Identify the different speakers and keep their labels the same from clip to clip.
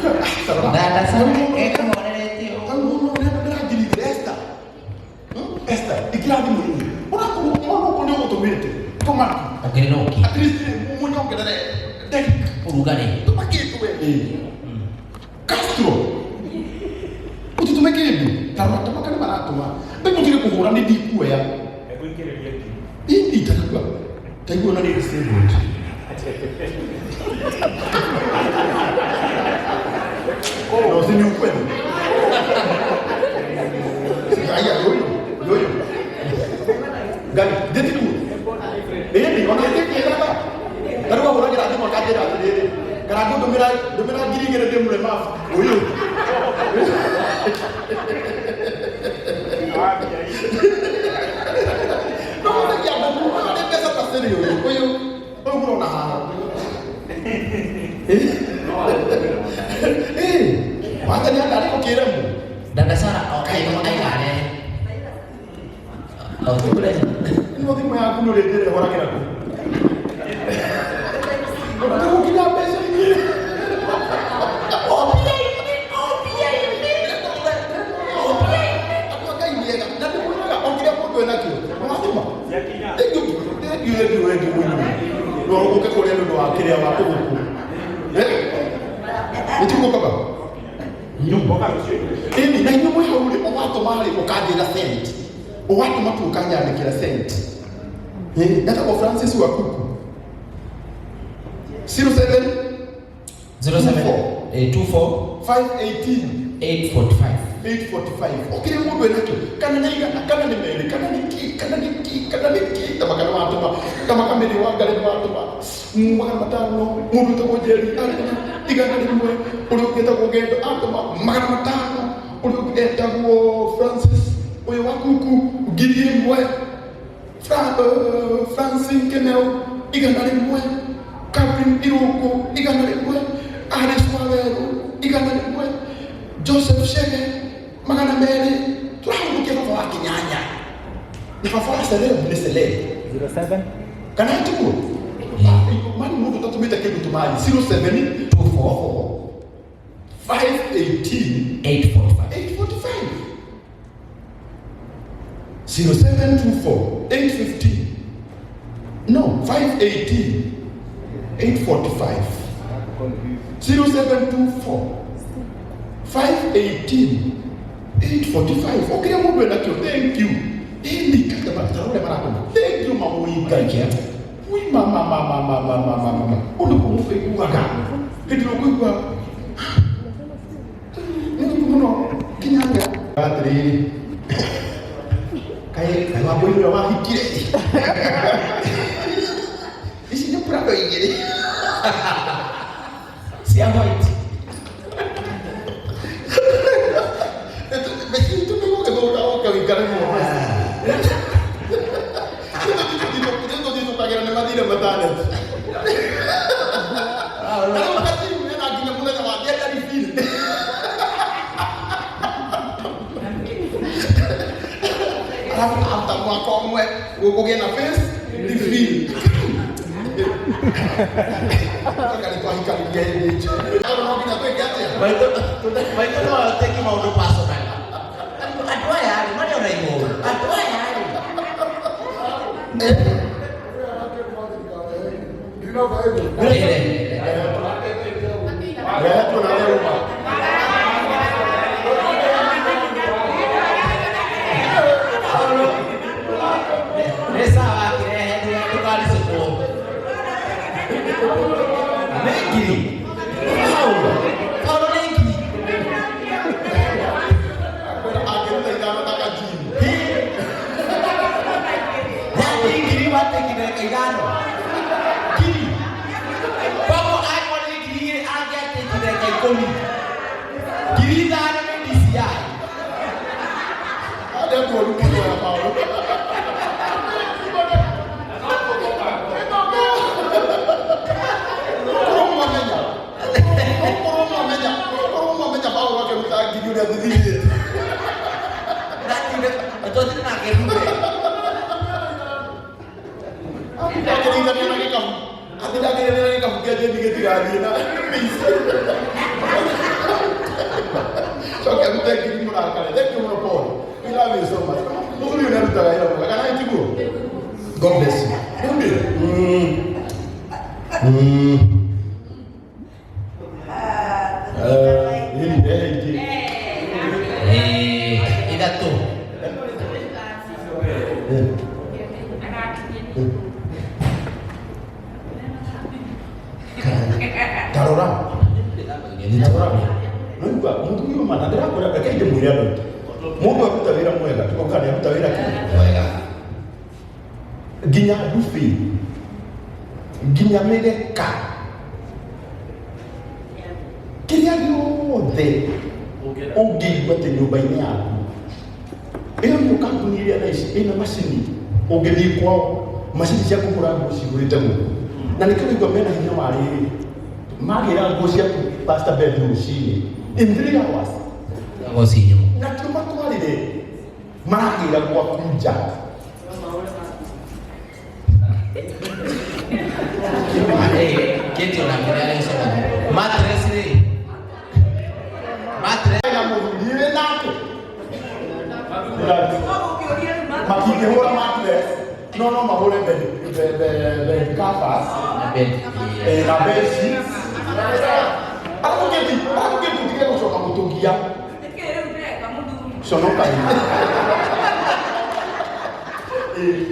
Speaker 1: Dada sana ekuhoreretie ũguo.
Speaker 2: Ndĩranjirithire Esther. Esther, ikĩra thimũ-inĩ. Ũrakorwo mwana ũkũ nĩ ũgũtũmĩte. Tũma.
Speaker 1: Ongerera ũkĩ.
Speaker 2: At least mũnyongerere Derrick.
Speaker 1: Ũrugarĩ.
Speaker 2: Tũma kĩndũ we. Castro. Ũtũtũme kĩndũ. Tarora tũma kana maratũma. Ndĩ mũtige kũhũra nĩ ndikuoya. Indi itanakua. Taigua na nĩ disabled. No, si ni ukweli. Haya, yoyo, yoyo. Gani, ndĩti kuo. Ĩni, ona ndĩkĩraga. Ta rĩu ahũragĩra thimũ akanjĩra atĩrĩrĩ, Karangũ ndũmĩra ndũmĩra 2000 ndĩ mũlemavu. Ũyũ. No ũthagia andũ kuuma harĩ mbeca ta cĩrĩ ũyũ. Ũyũ, ũyũ mũrona haha. Ĩĩ, wathani andarĩ gũkĩremwo.
Speaker 1: Dada Sara aigarehe. O tukure.
Speaker 2: Ĩno thimũ yaku nĩ ũrĩnjĩra ĩhoragĩra kũ? Ũtagũkinya mbeca igĩrĩ. Andũ a Ngai nĩ ega. Na ndĩmwĩraga o kĩrĩa mũndũ enakĩo. Nĩwatũma? Thank you, thank you, thank you, thank you mũno. No ũke kũrĩa nĩ ũndũ wa kĩrĩa wa kũgũkũ. Eh? Nĩ tiguo baba? Ĩni, na inyuĩ mwĩ hau rĩ, ũgatũma rĩ, ũkanjĩra send. Ũgatũma tu ũkanyandĩkĩra send. Eh, etagwo Francis Wakuku. 07
Speaker 1: 07 24
Speaker 2: 518
Speaker 1: 845.
Speaker 2: 845 okire mundu enakio kana nĩ igana kana nĩ merĩ kana nĩ kĩ kana nĩ kĩ kana nĩ kĩ tamaka nĩ watũma tamaka mĩrĩ wa ngarĩ nĩ watũma 500 mũndũ wĩtagwo Njeri atũma 100 ũrĩa ũngĩ etagwo Gendo atũma 500 ũrĩa ũngĩ etagwo Francis ũyũ wa kuku 1000 Francine Kemeu 100 Catherine Irũngũ 100 Alice Wawerũ 100 Joseph Shege 200 tũrahũthũkia baba wa Kĩnyanya na baba wa celeb nĩ celeb
Speaker 3: 07
Speaker 2: kana tiguo mani mũndũ ũtatũmĩte kĩndũ tũmai 07 24 518
Speaker 1: 845.
Speaker 2: 845 0724 815 no 518 845 0724 518 845 okire mundu enakio thank you ini kata ũrĩa maratũma thank you mawui ngai ui mama mama mama mama mama ũndũ kũmũiguaga hĩndĩ ĩrĩa ũkũigua nĩ ũndũ mũno kinyanga atĩrĩrĩ kaĩ kaĩ wambũi ũrĩa wahikire ici nĩ prado igĩrĩ
Speaker 1: Cia white.
Speaker 2: Meciitũmĩgũgĩthũka ũke ũikare mũno tũthitũkagĩra nĩ mathire mataneti Rĩu katiru ena nginya mũthenya wa gender reveal. Alafu after mwaka ũmwe gũkũgĩa na face reveal. Kaka nĩ twahikanirie hĩndĩ ĩyo. No nginya twĩke atĩa?
Speaker 1: Maitũ maitũ no ateki maũndũ personal. Andũ aya rĩ, marĩ ona igũrũ. Andũ aya rĩ. Wĩre.
Speaker 2: Rehe tuona rĩu.
Speaker 1: Nĩ sawa akĩrehe ndũkaricũkwo. Nĩ ngiri. Paulo. Paulo nĩ ngiri.
Speaker 2: Angĩruta ithano ta kajini.
Speaker 1: Yaani ngiri wateki ndagĩka ithano. Ngiri. Koguo angĩkorwo nĩ 2000 angĩateki ndagĩka 10. 5000 nĩ DCI.
Speaker 2: Andũ oru mũno ya Paulo. Korwo mwamenya. Korwo mwamenya. Korwo mwamenya Paulo akĩruta ngiri ũrĩa thithirĩte.
Speaker 1: Tũtirĩ nake rure.
Speaker 2: Akĩringithania na gĩkabu. Atinda akĩringithania na gĩkabu kĩa Jane gĩtigathiĩ na mĩici. Ndĩramĩcoma. Mũthuri ũyũ nĩarutaga wĩra mwega, kana tiguo? God bless you. Rĩu rĩ, ĩni ndehe ingĩ.
Speaker 1: Ithatũ.
Speaker 2: Tarora. Tarora. Nĩwaigua, mũthuri ũyũ ma, na ndĩrakwĩra, reke ndĩmwĩre andũ aitũ. Mũndũ aruta wĩra mwega, tũkauga nĩaruta wĩra kĩ?
Speaker 1: Wega.
Speaker 2: Nginya ndubi, nginya mĩgeka, kĩrĩa gĩothe ũngĩigua atĩ nyũmba-inĩ yaku ĩyo nĩyo kambuni ĩrĩa thaa ici ĩna macini ũngĩthiĩ kwao macini cia kũhũra nguo cihũrĩte gũkũ na nĩkĩo ũraigua mena hinya wa rĩrĩ magĩra nguo ciaku Pastor Ben rũcinĩ in 3 hours
Speaker 1: Ngoci nyũmũ.
Speaker 2: Na kĩo matwarĩre maragĩra gwaku nja.
Speaker 1: Kĩtio na kĩrĩa agĩcoma. Mattress rĩ. Mattress.
Speaker 2: Na mũthuri wĩ nake matingĩhũra mattress no no mahũre bed covers.
Speaker 1: Na bed.
Speaker 2: Na bed sheets. Arabu kĩti arabu kĩti tige gũcoka gũtũgia conoka.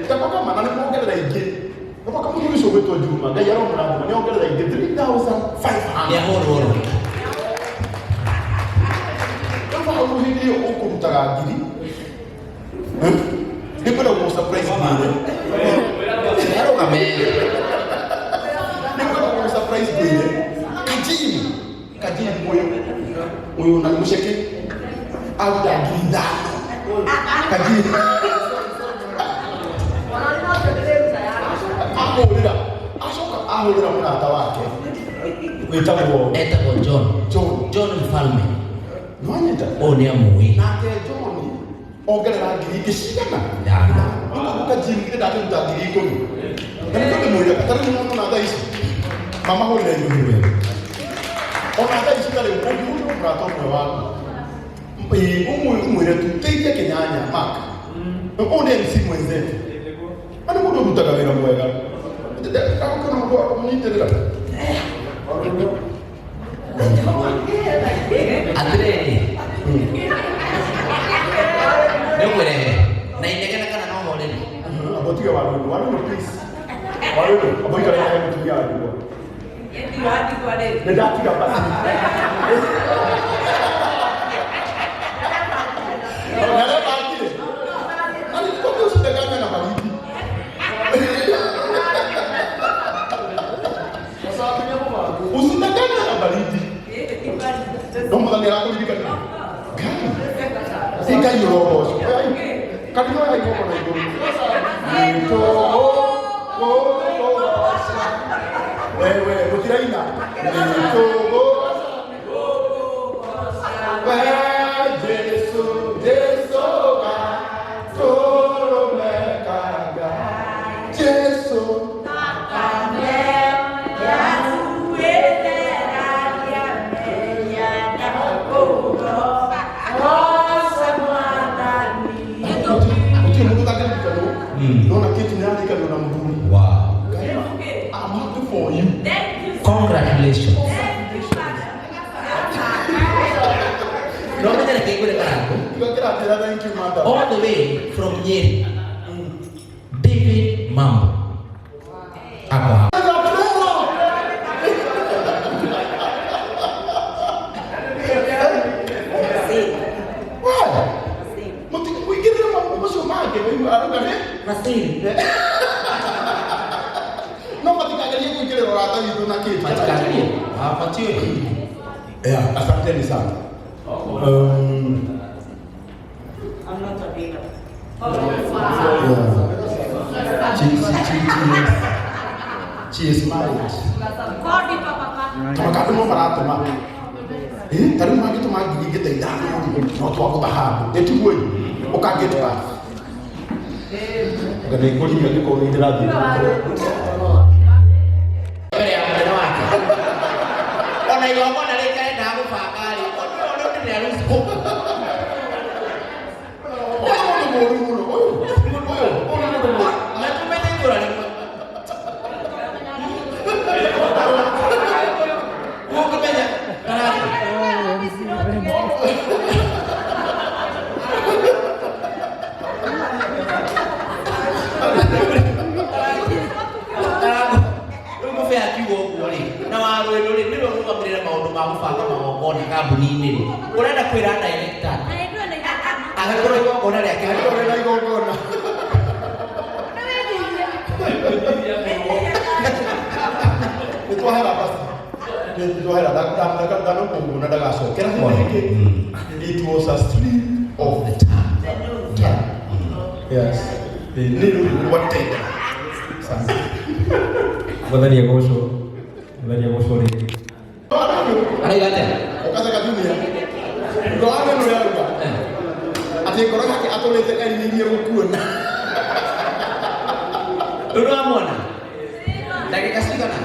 Speaker 2: Takoka mana nĩ kuongerera ingĩ takoka mũthuri ũcio gwĩtwo Juma Ngai aromũrathima nĩ ongerera ingĩ 3500.
Speaker 1: Nĩ ahũrwo rũĩ.
Speaker 2: Rĩu hau hĩndĩ ĩyo ũkũrutaga ngiri nĩ kwenda gũ surprise ngwĩre.
Speaker 1: Arũgame.
Speaker 2: Nĩ kwenda gũ surprise ngwĩre kajini kajini ũyũ ũyũ na nĩ mũceke aruta 5000 kajini ahũrĩra acoka ahũrĩra mũrata wake wĩtagwo
Speaker 1: Etagwo John.
Speaker 2: John.
Speaker 1: John Mfalme.
Speaker 2: Nĩwanyita?
Speaker 1: Ũyũ nĩ amũĩ.
Speaker 2: Nake John ongerera ngiri ingĩ cigana?
Speaker 1: 5.
Speaker 2: Nĩkũguo kajini githĩ ndakĩruta 10,000 na nĩkĩo ndĩmwĩraga tarĩu nĩwona ona thaa ici mama hũrĩra indo wega ona thaa ici tarĩu ũngĩhũrĩra mũrata ũmwe waku ĩĩ ũmwĩre tu teithia kĩnyanya mark ũyũ nĩ MC mwenzetu na nĩ mũndũ ũrutaga wĩra mwega agũkĩona mũndũ wa kũmũnyitĩrĩra.
Speaker 1: Atĩrĩrĩ. Nĩ ũkwĩrehe. Na inegene kana no horeri.
Speaker 2: Abo tiga warũndũ warũndũ please warũndũ abo ikara naye mũtumia wa ndigwa nĩ ndatiga basi Nalebakire. Na nilikwambia usidanganywe na baridi. Usidanganywe na baridi. No mwathani arakuririkana. Ngai. Ngai ũrogocwo. Kanitha wa igongona igũrũ. Nĩtũgũkũgoca. Wewe gũtiraina. Nĩtũgũgoca. We Jesu, Jesu gatũrũmekaga. Jesu. Gũtirĩ mũndũ ũtangĩririkanwo. Nona kĩtu nĩaririkanwo na mũthuri. I'm happy for you.
Speaker 1: Congratulations. No menye reke ngwĩre karangu.
Speaker 2: Tiga kĩratĩra thank you madam.
Speaker 1: All the way from Nyeri. David Mambo. Ako hapa.
Speaker 2: Why? Mũtingĩingĩrĩra maũndũ macio mangĩ waigua arauga nĩ
Speaker 1: Masiri.
Speaker 2: No matikagerie kũingĩrĩra ũrata witũ na kĩtu.
Speaker 1: Matikagerie. Hawapatiwi.
Speaker 2: Yeah, asanteni sana.
Speaker 3: I'm not available.
Speaker 2: Yeah. She is married. Tondũ no maratũma. Ta rĩu mangĩtũma ngiri ingĩ ta 5 rĩ, no twagũtha handũ. Ĩtiguo ĩ, ũka get back. Nga nĩ ngũririo angĩkorwo nĩ ndĩrathiĩ.
Speaker 1: Mbere ya mũnene wake. Ona igongona rĩngĩ arendaga gũbanga rĩ, ũndũ ũyũ nĩ harusi. Ma gũbanga magongona kambuni-inĩ rĩ, ũrenda kwĩra director agĩkorwo igongona rĩake
Speaker 2: Angĩkorwo na igongona. Nĩ twahera basi. Nĩ twahera ndanokũngũna ndagacokera rĩngĩ. It was a slip of
Speaker 1: the tongue.
Speaker 3: The nose.
Speaker 2: Tongue. Yes. Nĩ rũrĩmĩ rwa tenda. Asante.
Speaker 4: Mwathani agocwo. Mwathani agocwo rĩngĩ.
Speaker 1: Araiga atĩa?
Speaker 2: Ũkatheka junior. Ngoro yake nĩ yaruga. Atĩ ngoro yake atũrĩte erirĩirie gũkuona.
Speaker 1: Rĩu nĩwamwona ndagĩka cigana?